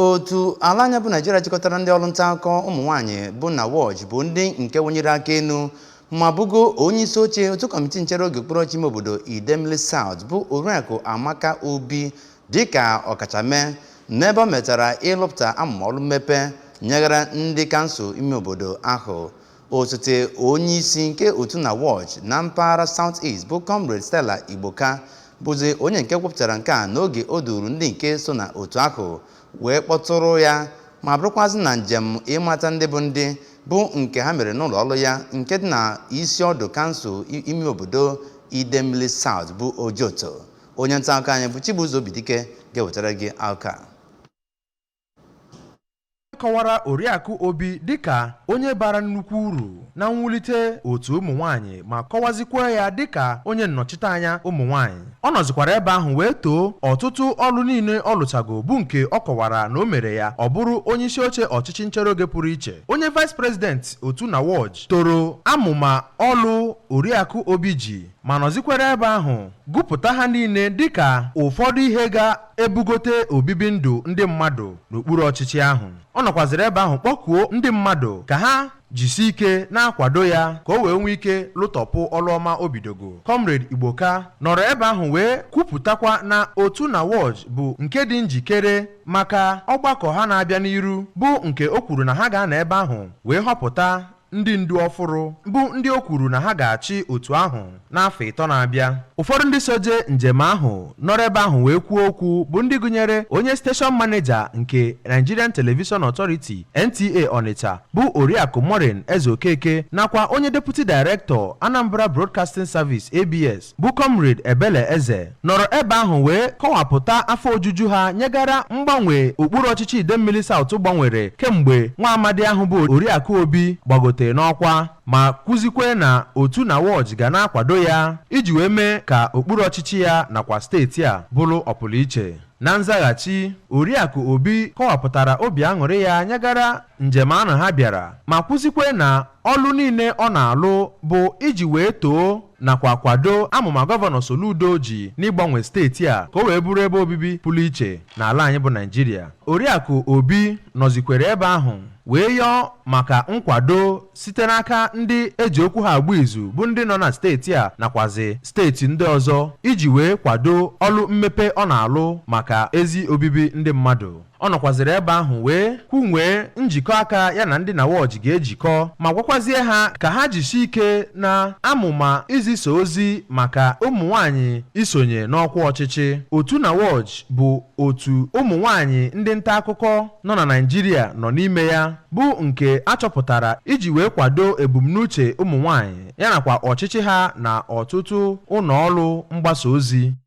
Otu ala anyị bụ Naijiria jikọtara ndị ọrụ nta akụkọ ụmụ nwaanyị bụ NAWOJ bụ ndị nke wenyere aka elu ma bugo onye isi oche otu kọmitii nchere oge okpuru ọchịchị ime obodo Idemili South bụ Oriakụ Amaka Obi dịka ọkachame n'ebe ọ metara ịlụpụta amụma ọrụ mmepe nyegara ndị kansụl ime obodo ahụ. Osote onye isi nke otu NAWOJ na mpaghara South East bụ Comrade Stella Igboka bụzi onye nke kwupụtara nke a n'oge o duru ndị nke so na otu ahụ wee kpọtụrụ ya ma bụrụkwazị na njem ịmata ndị bụ ndị bụ nke ha mere n'ụlọ ọrụ ya nke dị na isi ọdụ kansụl ime obodo Idemili South bụ Ojoto. Onye nta akụkọ anyị bụ Chibuzo Obidike ga-ewetara gị akụkọ a. Kọwara Oriakụ Obi dịka onye bara nnukwu uru na mwulite otu ụmụ nwanyị ma kọwazikwa ya dịka onye nnọchiteanya ụmụ nwanyị. Ọ nọzikwara ebe ahụ wee too ọtụtụ ọrụ niile ọ lụchago, bụ nke ọ kọwara na o mere ya ọ bụrụ onye isi oche ọchịchị nchere oge pụrụ iche. Onye vice president otu NAWOJ toro amụma ọlụ Oriakụ Obi ji ma nọzikwere ebe ahụ gụpụta ha niile dịka ụfọdụ ihe ga-ebugote obibi ndụ ndị mmadụ n'okpuru ọchịchị ahụ. Ọ nọkwaziri ebe ahụ kpọkuo ndị mmadụ ka ha jisi ike na-akwado ya ka o wee nwee ike lụtọpụ ọlụ ọma o bidogo. Comrade Igboka nọrọ ebe ahụ wee kwupụtakwa na otu NAWOJ bụ nke dị njikere maka ọgbakọ ha na-abịa n'iru, bụ nke o kwuru na ha ga-anọ ebe ahụ wee họpụta ndị ndu ọfụrụ, bụ ndị o kwuru na ha ga-achị otu ahụ n'afọ 3 na-abịa. Ụfọdụ ndị soje njem ahụ nọrọ ebe ahụ wee kwuo okwu bụ ndị gụnyere onye station manager nke Nigerian Television Authority, NTA Onitsha, bụ Oriakụ Maureen Eze Okeke, nakwa onye deputy director Anambra Broadcasting Service, ABS, bụ Comrade Ebele Eze, nọrọ ebe ahụ wee kọwapụta afọ ojuju ha nyegara mgbanwe okpuru ọchịchị Idemmili South gbanwere kemgbe nwa amadi ahụ bụ Oriakụ Obi gbagote n'ọkwa, ma kwuzikwe na otu NAWOJ ga na-akwado ya iji wee mee ka okpuru ọchịchị ya nakwa steeti a bụrụ ọpụrụiche. Na nzaghachi, Oriakụ Obi kọwapụtara obi aṅụrị ya nyegara njem ahụ ha bịara, ma kwuzikwe na ọlụ niile ọ na-alụ bụ iji wee too nakwa kwado amụma Gọvanọ Soludo ji n'ịgbanwe steeti a ka o wee bụrụ ebe obibi pụrụ iche n'ala anyị bụ Naijiria. Oriakụ Obi nọzikwere ebe ahụ wee yọọ maka nkwado site n'aka ndị eji okwu ha agba izu, bụ ndị nọ na steeti a nakwazi steeti ndị ọzọ, iji wee kwado ọlụ mmepe ọ na-alụ maka ezi obibi ndị mmadụ. Ọ nọkwaziri ebe ahụ wee kwunwee njikọ aka ya na ndị NAWOJ ga-ejikọ, ma gwakwazie ha ka ha jisie ike na amụma izisa ozi maka ụmụ nwanyị isonye n'ọkwa ọchịchị. Otu NAWOJ bụ otu ụmụ nwanyị ndị nta akụkọ nọ na Naịjirịa nọ n'ime ya, bụ nke achọpụtara iji wee kwado ebumnuche ụmụ nwanyị ya nakwa ọchịchị ha na ọtụtụ ụlọ ọrụ mgbasa ozi.